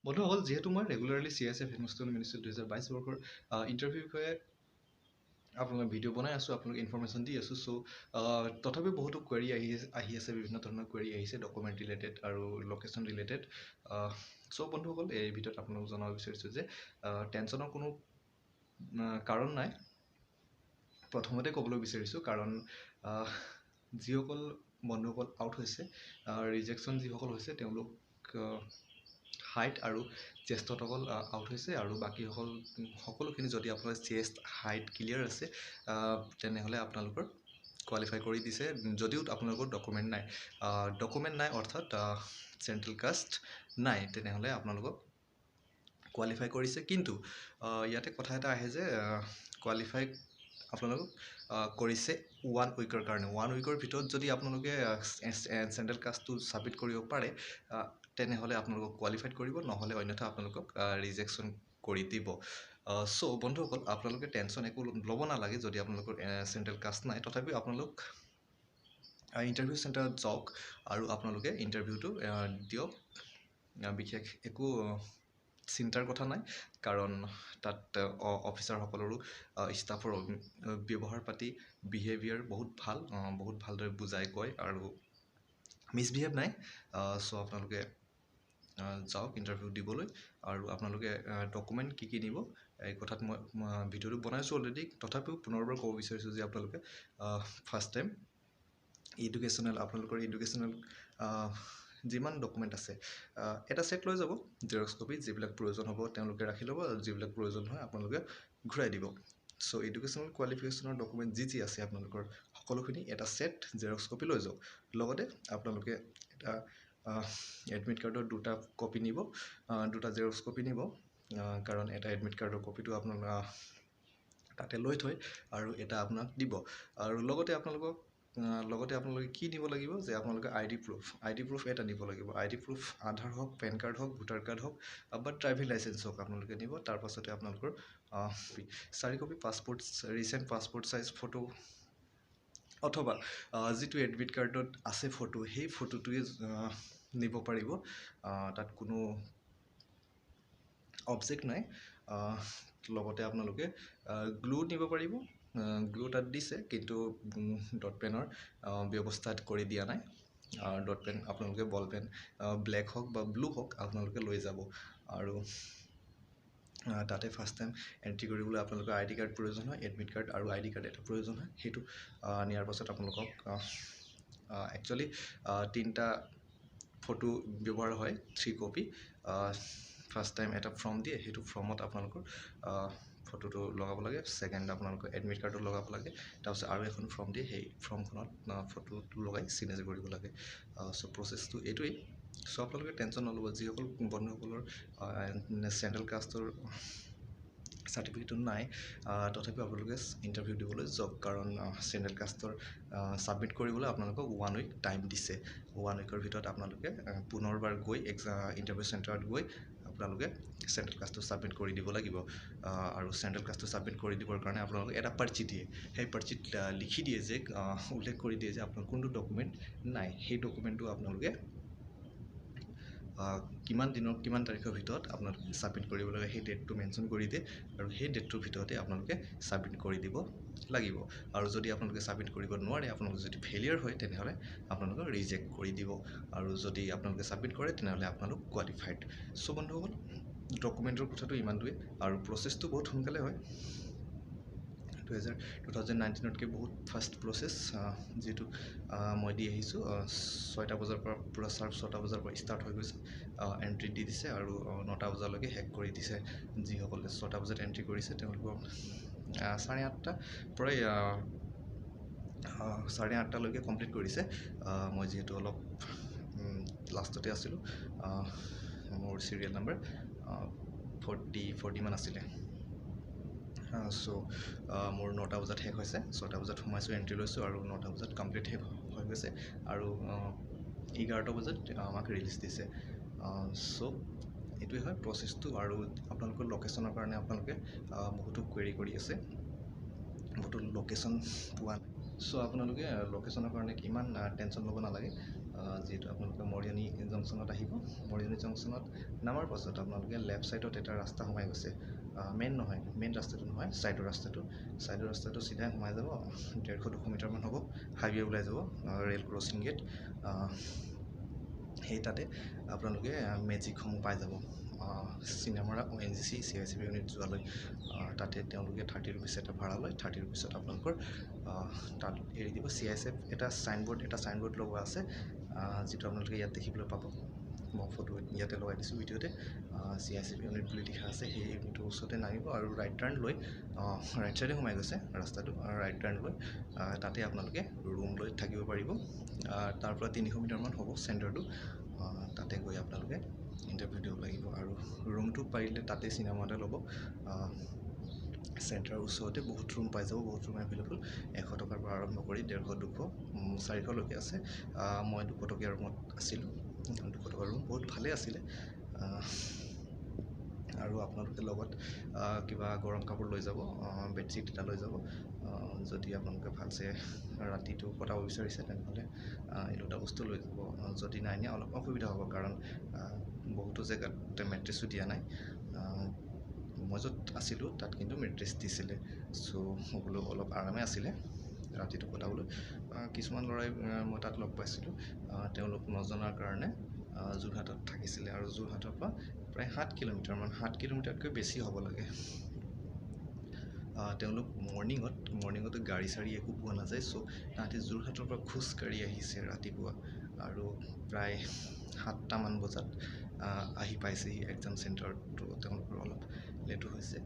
বন্ধুসকল, যিহেতু মই ৰেগুলাৰলি চিআইএছএফ হেডমাষ্টাৰ মিনিষ্ট্ৰী 2022 বৰ্ষৰ ইণ্টাৰভিউৰ বিষয়ে আপোনালোক ভিডিঅ' বনাই আছোঁ, আপোনালোক ইনফৰ্মেশ্যন দি আছোঁ, চ' তথাপিও বহুতো কুৱেৰি আহি আছে, বিভিন্ন ধৰণৰ কুৱেৰি আহিছে ডকুমেণ্ট ৰিলেটেড আৰু লোকেশ্যন ৰিলেটেড। চ' বন্ধুসকল, এই ভিডিঅ'ত আপোনালোক জনাব বিচাৰিছোঁ যে টেনশ্যনৰ কোনো কাৰণ নাই। প্ৰথমতে ক'বলৈ বিচাৰিছোঁ, কাৰণ যিসকল বন্ধুসকল আউট হৈছে, ৰিজেকশ্যন যিসকল হৈছে, তেওঁলোক হাইট আৰু চেষ্টত অকল আউট হৈছে আৰু বাকীসকল সকলোখিনি যদি আপোনাৰ চেষ্ট হাইট ক্লিয়াৰ আছে, তেনেহ'লে আপোনালোকৰ কোৱালিফাই কৰি দিছে, যদিও আপোনালোকৰ ডকুমেণ্ট নাই। ডকুমেণ্ট নাই অৰ্থাৎ চেণ্ট্ৰেল কাষ্ট নাই, তেনেহ'লে আপোনালোকক কোৱালিফাই কৰিছে। কিন্তু ইয়াতে কথা এটা আহে যে কোৱালিফাই আপোনালোকক কৰিছে ওৱান উইকৰ কাৰণে। ওৱান উইকৰ ভিতৰত যদি আপোনালোকে চেণ্ট্ৰেল কাষ্টটো ছাবমিট কৰিব পাৰে, তেনেহ'লে আপোনালোকক কোৱালিফাইড কৰিব, নহ'লে অন্যথা আপোনালোকক ৰিজেকশ্যন কৰি দিব। চ' বন্ধুসকল, আপোনালোকে টেনশ্যন একো ল'ব নালাগে। যদি আপোনালোকৰ চেণ্ট্ৰেল কাষ্ট নাই, তথাপিও আপোনালোক ইণ্টাৰভিউ চেণ্টাৰত যাওক আৰু আপোনালোকে ইণ্টাৰভিউটো দিয়ক। বিশেষ একো চিন্তাৰ কথা নাই, কাৰণ তাত অফিচাৰসকলৰো, ষ্টাফৰ ব্যৱহাৰ পাতি, বিহেভিয়াৰ বহুত ভাল, বহুত ভালদৰে বুজাই কয় আৰু মিছবিহেভ নাই। চ' আপোনালোকে যাওক ইণ্টাৰভিউ দিবলৈ। আৰু আপোনালোকে ডকুমেণ্ট কি কি নিব, এই কথাত মই ভিডিঅ'টো বনাইছোঁ অলৰেডি, তথাপিও পুনৰবাৰ ক'ব বিচাৰিছোঁ যে আপোনালোকে ফাৰ্ষ্ট টাইম এডুকেশ্যনেল, আপোনালোকৰ এডুকেশ্যনেল যিমান ডকুমেণ্ট আছে এটা ছেট লৈ যাব, জেৰক্স কপি। যিবিলাক প্ৰয়োজন হ'ব তেওঁলোকে ৰাখি ল'ব আৰু যিবিলাক প্ৰয়োজন নহয় আপোনালোকে ঘূৰাই দিব। চ' এডুকেশ্যনেল কোৱালিফিকেশ্যনৰ ডকুমেণ্ট যি যি আছে আপোনালোকৰ সকলোখিনি এটা ছেট জেৰক্স কপি লৈ যাওক। লগতে আপোনালোকে এটা এডমিট কাৰ্ডৰ দুটা কপি নিব, দুটা জেৰক্স কপি নিব, কাৰণ এটা এডমিট কাৰ্ডৰ কপিটো আপোনালোক তাতে লৈ থয় আৰু এটা আপোনাক দিব। আৰু লগতে আপোনালোকক লগতে আপোনালোকে কি নিব লাগিব যে আপোনালোকে আই ডি প্ৰুফ, আই ডি প্ৰুফ এটা নিব লাগিব। আই ডি প্ৰুফ আধাৰ হওক, পেন কাৰ্ড হওক, ভোটাৰ কাৰ্ড হওক বা ড্ৰাইভিং লাইচেঞ্চ হওক, আপোনালোকে নিব। তাৰপাছতে আপোনালোকৰ 4 copy passport, recent passport size photo অথবা যিটো এডমিট কাৰ্ডত আছে ফটো, সেই ফটোটোৱে নিব পাৰিব, তাত কোনো অবজেক্ট নাই। লগতে আপোনালোকে গ্লু নিব পাৰিব। গ্লু তাত দিছে, কিন্তু ডট পেনৰ ব্যৱস্থা কৰি দিয়া নাই। ডট পেন আপোনালোকে বল পেন, ব্লেক হওক বা ব্লু হওক, আপোনালোকে লৈ যাব। আৰু তাতে ফাৰ্ষ্ট টাইম এণ্ট্ৰি কৰিবলৈ আপোনালোকৰ আই ডি কাৰ্ড প্ৰয়োজন হয়, এডমিট কাৰ্ড আৰু আই ডি কাৰ্ড এটা প্ৰয়োজন হয়। সেইটো নিয়াৰ পাছত আপোনালোকক একচুৱেলি তিনিটা ফটো ব্যৱহাৰ হয়, থ্ৰী কপি। ফাৰ্ষ্ট টাইম এটা ফৰ্ম দিয়ে, সেইটো ফৰ্মত আপোনালোকৰ ফটোটো লগাব লাগে। ছেকেণ্ড, আপোনালোকৰ এডমিট কাৰ্ডটো লগাব লাগে। তাৰপিছত আৰু এখন ফৰ্ম দিয়ে, সেই ফৰ্মখনত ফটোটো লগাই চিগনেচাৰ কৰিব লাগে। চ' প্ৰচেছটো এইটোৱেই। চ' আপোনালোকে টেনশ্যন নল'ব। যিসকল বন্ধুসকলৰ চেণ্ট্ৰেল কাষ্টৰ চাৰ্টিফিকেটটো নাই, তথাপিও আপোনালোকে ইণ্টাৰভিউ দিবলৈ যাওক, কাৰণ চেণ্ট্ৰেল কাষ্টৰ ছাবমিট কৰিবলৈ আপোনালোকক ওৱান উইক টাইম দিছে। ওৱান উইকৰ ভিতৰত আপোনালোকে পুনৰবাৰ গৈ ইণ্টাৰভিউ চেণ্টাৰত গৈ আপোনালোকে চেণ্ট্ৰেল কাষ্টটো ছাবমিট কৰি দিব লাগিব। আৰু চেণ্ট্ৰেল কাষ্টটো ছাবমিট কৰি দিবৰ কাৰণে আপোনালোকে এটা পাৰ্চি দিয়ে। সেই পাৰ্চিত লিখি দিয়ে যে, উল্লেখ কৰি দিয়ে যে আপোনাৰ কোনটো ডকুমেণ্ট নাই। সেই ডকুমেণ্টটো আপোনালোকে কিমান দিনৰ, কিমান তাৰিখৰ ভিতৰত আপোনালোকে ছাবমিট কৰিব লাগে, সেই ডেটটো মেনশ্যন কৰি দিয়ে আৰু সেই ডেটটোৰ ভিতৰতে আপোনালোকে ছাবমিট কৰি দিব লাগিব। আৰু যদি আপোনালোকে ছাবমিট কৰিব নোৱাৰে, আপোনালোক যদি ফেইলিয়াৰ হয়, তেনেহ'লে আপোনালোকক ৰিজেক্ট কৰি দিব। আৰু যদি আপোনালোকে ছাবমিট কৰে, তেনেহ'লে আপোনালোক কোৱালিফাইড। চ' বন্ধুসকল, ডকুমেণ্টৰ কথাটো ইমানটোৱে আৰু প্ৰচেছটো বহুত সোনকালে হয়। 2019তকৈ বহুত ফাষ্ট প্ৰচেছ, যিটো মই দি আহিছোঁ। 6টা বজাৰ পৰা পূৰা চাৰ্ভ, 6টা বজাৰ পৰা ষ্টাৰ্ট হৈ গৈছে, এণ্ট্ৰি দি দিছে আৰু 9টা বজালৈকে শেষ কৰি দিছে। যিসকলে 6টা বজাত এণ্ট্ৰি কৰিছে, তেওঁলোকক 8:30 পৰাই, 8:30লৈকে কমপ্লিট কৰিছে। মই যিহেতু অলপ লাষ্টতে আছিলোঁ, মোৰ চিৰিয়েল নাম্বাৰ 40মান আছিলে। চ' মোৰ 9টা বজাত শেষ হৈছে। 6টা বজাত সোমাইছোঁ, এণ্ট্ৰি লৈছোঁ আৰু 9টা বজাত কমপ্লিট শেষ হৈ গৈছে আৰু 11টা বজাত আমাক ৰিলিজ দিছে। চ' এইটোৱে হয় প্ৰচেছটো। আৰু আপোনালোকৰ লোকেশ্যনৰ কাৰণে আপোনালোকে বহুতো কুৱেৰি কৰি আছে, বহুতো লোকেশ্যন পোৱা নাই। চ' আপোনালোকে লোকেশ্যনৰ কাৰণে ইমান টেনশ্যন ল'ব নালাগে। যিহেতু আপোনালোকে মৰিয়নি জংচনত আহিব, মৰিয়নি জংচনত নামাৰ পাছত আপোনালোকে লেফ্ট ছাইডত এটা ৰাস্তা সোমাই গৈছে, মেইন নহয়, মেইন ৰাস্তাটো নহয়, ছাইডৰ ৰাস্তাটো, ছাইডৰ ৰাস্তাটো চিধাই সোমাই যাব, 150-200 মিটাৰমান হ'ব, হাইৱে ওলাই যাব, ৰেল ক্ৰছিং গেট। সেই তাতে আপোনালোকে মেজিকসমূহ পাই যাব, চিনেমাৰা ONGC CISF unit যোৱালৈ। তাতে তেওঁলোকে 30 ৰুপিছ এটা ভাড়া লয়, 30 ৰুপিছত আপোনালোকৰ তাত এৰি দিব। CISF এটা চাইনবোৰ্ড লগোৱা আছে, যিটো আপোনালোকে ইয়াত দেখিবলৈ পাব, মই ফটো ইয়াতে লগাই দিছোঁ ভিডিঅ'তে। CISF unit বুলি লিখা আছে, সেই ইউনিটৰ ওচৰতে নামিব আৰু ৰাইট টাৰ্ণ লৈ ৰাইট ছাইডে সোমাই গৈছে ৰাস্তাটো, ৰাইট টাৰ্ণ লৈ তাতে আপোনালোকে ৰুম লৈ থাকিব পাৰিব। তাৰ পৰা 300 মিটাৰমান হ'ব চেণ্টাৰটো, তাতে গৈ আপোনালোকে ইণ্টাৰভিউ দিব লাগিব। আৰু ৰুমটো পাৰিলে তাতে চিনেমাতে ল'ব, চেণ্টাৰৰ ওচৰতে বহুত ৰুম পাই যাব, বহুত ৰুম এভেইলেবল। 100 টকাৰ পৰা আৰম্ভ কৰি 150, 200, 400লৈকে আছে। মই 200 টকীয়া ৰুমত আছিলোঁ, 200 টকাৰ ৰুম বহুত ভালেই আছিলে। আৰু আপোনালোকে লগত কিবা গৰম কাপোৰ লৈ যাব, বেডশ্বীট এটা লৈ যাব, যদি আপোনালোকে ভালছে ৰাতিটো কটাব বিচাৰিছে তেনেহ'লে এই দুটা বস্তু লৈ যাব। যদি নাই নিয়া অলপ অসুবিধা হ'ব, কাৰণ বহুতো জেগাত মেট্ৰেছো দিয়া নাই। মই য'ত আছিলোঁ তাত কিন্তু মেট্ৰেছ দিছিলে, চ' বোলো অলপ আৰামে আছিলে ৰাতিটো কটাবলৈ। কিছুমান ল'ৰাই মই তাত লগ পাইছিলোঁ, তেওঁলোক নজনাৰ কাৰণে যোৰহাটত থাকিছিলে, আৰু যোৰহাটৰ পৰা প্ৰায় 7 কিলোমিটাৰমান, 7 কিলোমিটাৰতকৈ বেছি হ'ব লাগে। তেওঁলোক মৰ্ণিঙতো গাড়ী চাড়ী একো পোৱা নাযায়, চ' তাহাঁতি যোৰহাটৰ পৰা খোজকাঢ়ি আহিছে ৰাতিপুৱা, আৰু প্ৰায় 7টামান বজাত আহি পাইছেহি এক্সাম চেণ্টাৰত। তেওঁলোকৰ অলপ লেটো হৈছে।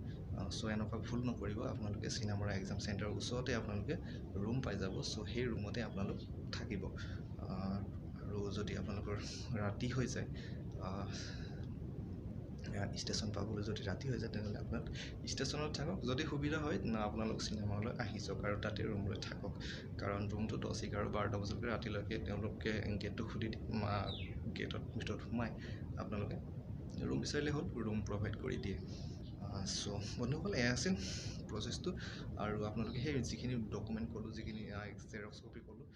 চ' এনেকুৱা ভুল নকৰিব, আপোনালোকে চিনামৰা এক্সাম চেণ্টাৰৰ ওচৰতে আপোনালোকে ৰুম পাই যাব, চ' সেই ৰুমতে আপোনালোক থাকিব। আৰু যদি আপোনালোকৰ ৰাতি হৈ যায়, ষ্টেচন পাবলৈ যদি ৰাতি হৈ যায়, তেনেহ'লে আপোনালোক ষ্টেচনত থাকক, যদি সুবিধা হয় আপোনালোক চিনেমালৈ আহি যাওক আৰু তাতে ৰুম লৈ থাকক, কাৰণ ৰুমটো 10, 11, 12টা বজালৈকে ৰাতিলৈকে তেওঁলোকে গেটটো খুলি গেটত ভিতৰত সোমাই আপোনালোকে ৰুম বিচাৰিলে হ'ল, ৰুম প্ৰভাইড কৰি দিয়ে। চ' বন্ধুসকল, এয়া আছিল প্ৰচেছটো। আৰু আপোনালোকে সেই যিখিনি ডকুমেণ্ট ক'লোঁ, যিখিনি জেৰক্স কপি ক'লোঁ,